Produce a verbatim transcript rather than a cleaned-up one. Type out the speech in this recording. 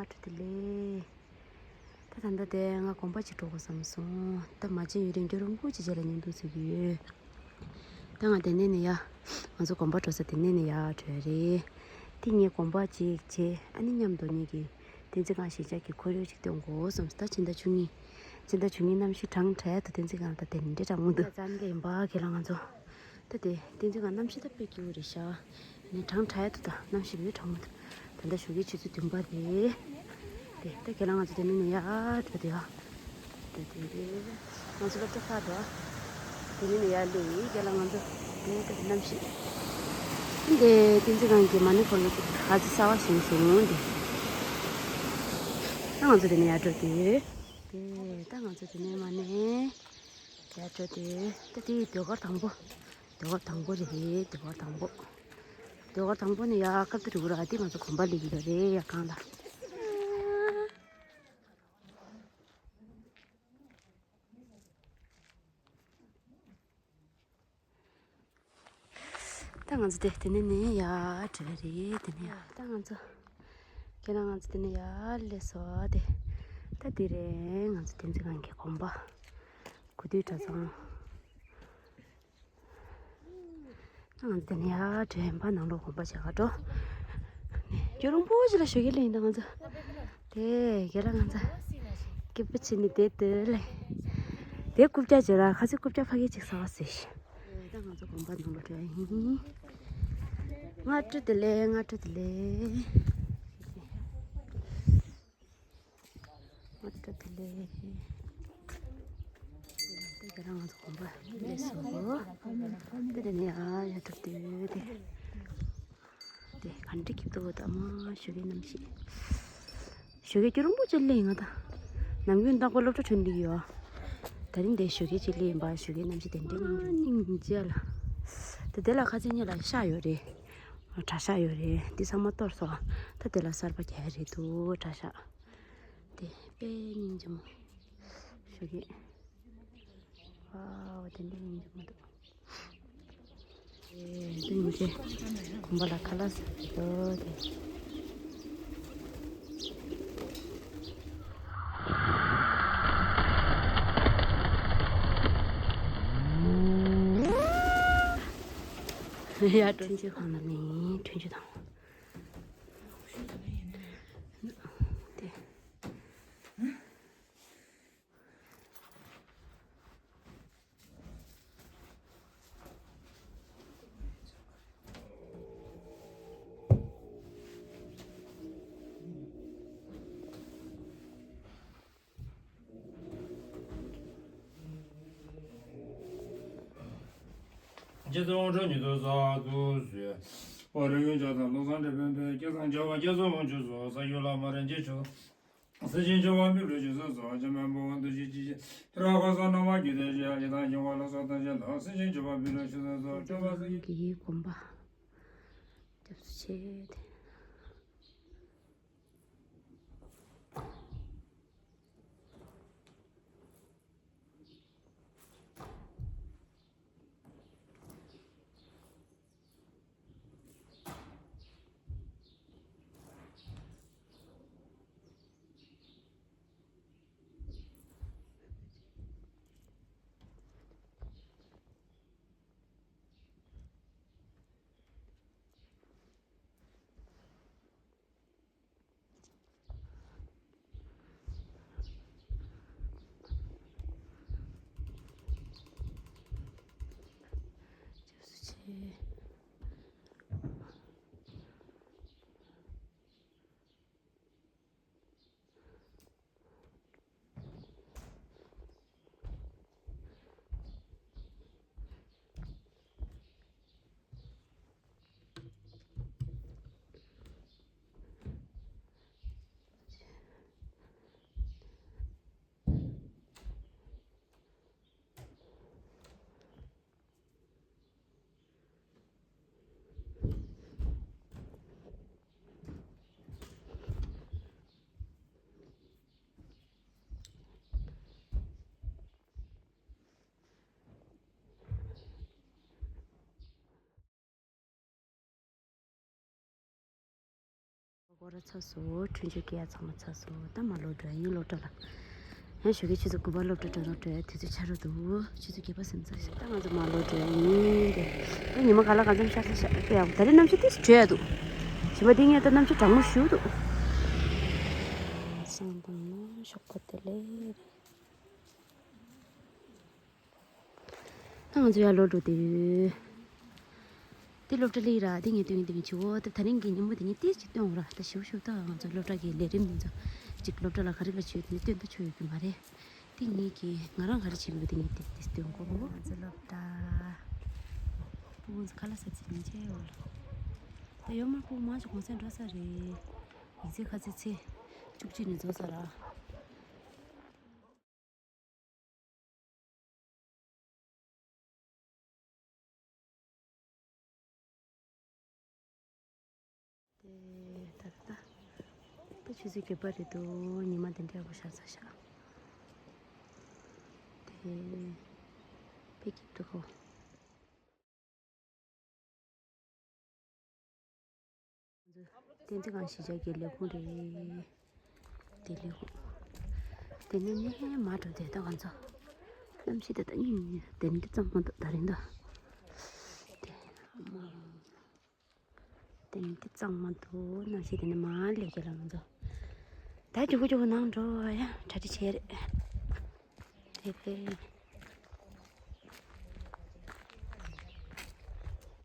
བཀྲ་ཤིས་བདེ་ལེགས། ད་ད་ལྟ་དེ་ང་དགོན་པ་ཅིག་འགྲོ་དགོས་བསམ་སོང་། ད་མ་ཕྱིན་ཡུན་རིང་རྒྱུན་རིང་པོ་ཅིག་རྗེས་ལ་བརྙན་ཐུང་བཟོ་གི་ཡོད། ད་ང་དེ་ནས་ནས་ཡ། ང་ཚོ་དགོན་པ་འགྲོ་ས་དེ་ནས་ནས་ཡ་བྲོས་རེད། དེ་ངས་དགོན་པ་ཅིག་བྱས། ཨ་ནི་མཉམ་དུ་ངེད་ཀྱི་བསྟན་འཛིན་སྒང་གཞིས་ཆགས་ཀྱི་ཁོར་ཡུག་ཅིག་སྟོན་དགོས་བསམ་སོང་། ད་ཕྱི་ཟླ་བཅུ་གཉིས། ཕྱི་ཟླ་བཅུ་གཉིས་གནམ་གཤིས་གྲང་དྲགས་འདུག་བསྟན་འཛིན་སྒང་ད་དེ་འདྲ་གྲང་མོ་འདུག་རྩ་ནས་ཡིན་པ་ག་ལ་ང་ཚོ། ད་དེ་བསྟན་འཛིན་སྒང་གནམ་གཤིས་ད་དཔེ་སྐྱིད་པོ་རེད་ཤག་ནས་གྲང་དྲགས་འདུག་ད་གནམ་གཤིས་དཔེ་གྲང་མོ་འདུག་ད་ལྟ་ཞོགས་ཀའི་ཆུ་ཚོད་བདུན་པ་རེད། དེ་ད་ག་ལ་ང་ཚོ་དེ་ནས་ནས་ཡར་འགྲོ་དེ་ཡ། དེ་དེ་རེད། ང་ཚོ་སློབ་གྲྭ་ཕར་འགྲོ། དེ་ནས་ནས་ཡར་སླེབས་ཡིན། ག་ལ་ང་ཚོ་དེ་ད་གནམ་གཤིས། འདི་བསྟན་འཛིན་སྒང་གི་མ་ཎི་ཁོ་ལ་ཧ་ཅང་གསར་པ་བཞེངས་སོང་དེ། ད་ང་ཚོ་དེ་ནས་ཡར་འགྲོ་དེ། དེ་ད་ང་ཚོ་དེ་ནས་མ་ཎི་ཡར་འགྲོ་དེ། ད་དེ་ཟློས་གར་དང་པོ། ཟློས་གར་དང་པོ་རེད། ཟློས་གར་དང་པོ། ཟློས་གར་དང་པོ་ནས་ཡར་ཁ་ཐུག་རུ་ར་དེ་ང་ཚོ་དགོན་པ་སླེབས་ཀྱི་རེད། ཡར་སྒང་ལ། ད་ང་ཚོ་དེ་དེ་ནས་ནས་ཡར་འགྲོ་རེད། དེ་ནས་ཡར་ད་ང་ཚོ་ཁྱེད་རང་ང་ཚོ་དེ་ནས་ཡར་སླེབས་སོང་དེ། ད་དེ་རེད། ང་ཚོ་བསྟན་འཛིན་སྒང་གི་དགོན་པ་གོ་ཐོས་གྲྭ་ཚང་། ང་ཚོ་དེ་ནས་ཡར་འགྲོ་ཡིན་པ། ནང་ལོགས་དགོན་པ་བྱེད་ག་འགྲོ། རྒྱུན་རིང་པོ་ཞིག་ལ་ཞོགས་ཀས་སླེབས་ཡིན་ད་ང་ཚོ། དེ་ག་ལ་ང་ཚོ་སྐྱིད་པོ་བྱས་ནས་བསྡད་འདུག་ལེ། དེ་རྐུབ་བཀྱག་བྱེད་ར། ཁ་སང་རྐུབ་བཀྱག་ཕ་གི་ཅིག་ཟ་བ་ཟེར། ད་ང་ཚོ་དགོན་པ་ནང་ལ་འགྲོ་ཡ་ཡིན། སྔ་དྲོ་བདེ་ལེགས། སྔ་དྲོ་བདེ་ལེགས། སྔ་དྲོ་བདེ་ལེགས། ད་ག་རང་ང་ཚོ་དགོན་པ་སླེབས་སོང་། ད་དེ་ནས་ཨ་ཡ་གྲུབ་དུས་དེ། དེ་ག་འདྲ་སྐྱིད་པོ་འདུག་ཨ་མ་ཞོགས་ཀའི་གནམ་གཤིས། ཞོགས་ཀས་རྒྱུན་རིང་པོ་ཅིག་སླེབས་ཡིན་ང་ད། ནམ་རྒྱུན་རྟག་པར་སློབ་གྲྭ་ཐོན་བསྡད་ཀྱི་ཡོད། དེ་རིང་དེ་ཞོགས་ཀས་ཅིག་སླེབས་ཡིན་པ། ཞོགས་ཀའི་གནམ་གཤིས་དེ་འདྲའི་སྙིང་རྗེ་ལ། དེ་དེ་ལ་ཁ་ཚིག་གཉིས་ལ་ཤག་ཡོད་རེད། གྲྭ་ཤག་ཡོད་རེད། འདི་ཚང་མ་གཏོར་སོང་། ད་དེ་ལ་གསར་པ་རྒྱག་རེད་འདུག་གྲྭ་ཤག་དེ་དཔེ་སྙིང་རྗེ་མོ། ཞོགས་ཀས། ཝའོ། དེ་འདྲའི་སྙིང་རྗེ་མོ་འདུག་ཨེ། དེ་ཡིན་ཚེ་དགོན་པ་ལ་ཁ་ལག་ཟ་གི་འདུག་དེ། ཡ། ཁྲུན་ཆུ་ཁང་ལ་ནི་ཁྲུན་ཆུ་དང་། དེ། རྗེ་བཙུན་དབང་ཕྱུག་ཉིད་དུ་གསོལ་དུ་གསོལ། ཨོ་རིན་ཡོན་ཇ་དང་ལུགས་བཟང་འབྲས་བུ་འཕེལ། སྐལ་བཟང་བྱེ་བ་བརྒྱ་སོགས་དབང་ཕྱུག་གསོལ། ས་ཡུལ་ལ་མ་རན་ཅི་ཆོག་སེམས་ཅན་བྱེ་བ་མི་ལུས་ཞིང་སོ་སོ་ཅན་མ་འབུལ་བ་འདུ་ཤེས་ཅི་ཞིག་དེ་ར་ཁ་སང་ནམ་མ་རྒྱུད་དེ་ཞུ་ཡ་ཡི་དང་ཡི་བ་ལ་སོགས་དང་ཞེས་ལ་སེམས་ཅན་བྱེ་བ་མི་ལུས་ཞིང་སོ་སོ་སྐྱོབ་པ་སེམས། གི་དགོན་པ་སྐྱབས་སུ་མཆི། འོ་ར་ཚ་སོ་ཁྲུན་ཆོས་སྐད་ཡ་ཚང་མ་ཚ་སོ་ད་མ་ལོ་འགྲོ་ཡིན་སློབ་གྲྭ་ལ། ཡང་ཞོགས་ཀའི་ཆུ་ཚོད་དགུ་པ་སློབ་གྲྭ་འགྲོ་རོགས་འགྲོ་ཡ་དུས་ཚོད་ཆ་རོགས་འདུག་ཆུ་ཚོད་བརྒྱད་པ་སེམས་ཚ་ཞིག་ད་ང་ཚོ་མ་ལོ་འགྲོ་ཡ་ཡིན་ཏེ། ད་ཉི་མ་ག་ལ་ག་ཙམ་ཤར་ས་ཤར་ཏེ་ཡག་ད་རེས་གནམ་གཤིས་ཏིས་བྲོས་ཡ་འདུག་བྱིས་པ་འདི་ངས་ད་གནམ་གཤིས་གྲང་མོ་ཞུ་འདུག་སང་དང་ན་ཤོག་པ་དེ་ལེ་རེད། ད་ང་ཚོ་ཡར་ལོག་འགྲོ་དུས། འདི་སློབ་གྲྭ་སླེབས་ར་འདི་ངས་སྟོན་གྱི་འདུག་བྱིའུ་དེ་ད་རིང་གི་ཉིན་མོ་འདི་ཉིད་ཏིས་ཅིག་སྟོན་འོང་ར་ད་ཞིབ་ཞིབ་ད་ང་ཚོ་སློབ་གྲྭ་གི་ལས་རིམ་འདི་ཚོ་ཅིག་སློབ་གྲྭ་ལ་ག་རེ་ག་བྱེད་འདི་སྟོན་ད་ཆོག་ཡོད་ཀྱི་མ་རེད། འདི་ངེད་ཀྱི་ང་རང་ག་རེ་བྱེད་མི་འདི་ངས་ཏིས་ཏིས་སྟོན་གོ་ང་ཚོ་སློབ་གྲྭ་སྤུ་གུ་ཚོ་ཁ་ལག་ཟ་ཚིག་མི་བྱེད་འོ་ལ། ད་ཡོད་མ་སྤུ་གུ་མང་ཆེ་གུང་སེང་འགྲོ་ས་རེད། ཡིག་ཚད་ཁ་ཚིག་ཚེ་བཅུ་གཅིག་ནས་རྫོགས་ས་ར། དེ་ད་ད་ད་ཆུ་ཚོད་བརྒྱད་པ་རེད་འདུག་ཉི་མ་དེ་འདྲ་བོ་ཤར་ཚར་ཤག་དེ་ཕེབས་ཀྱི་འདུག་གོ་ཏན་ཏན་གང་ཞིག་བྱ་རྒྱུའི་ལས་ཁུངས་རེད། དེ་ལས་ཁུངས། དེ་ནས་ནས་མར་འགྲོ་དེ་ད་ང་ཚོ། གནམ་གཤིས་དེ་ད་སྙིང་དེ་འདྲ་གཙང་མ་འདུག་ད་རིང་ད། དེ་མ། དེ་འདྲ་གཙང་མ་འདུག་གནམ་གཤིས་དེ་ནས་མར་སླེབས་ཀྱི་ལ་ང་ཚོ། ད་རྒྱུག་གུ་རྒྱུག་གུ་ནང་འགྲོ་ཡ་གྲ་སྒྲིག་བྱས་རེད། དེ་དེ།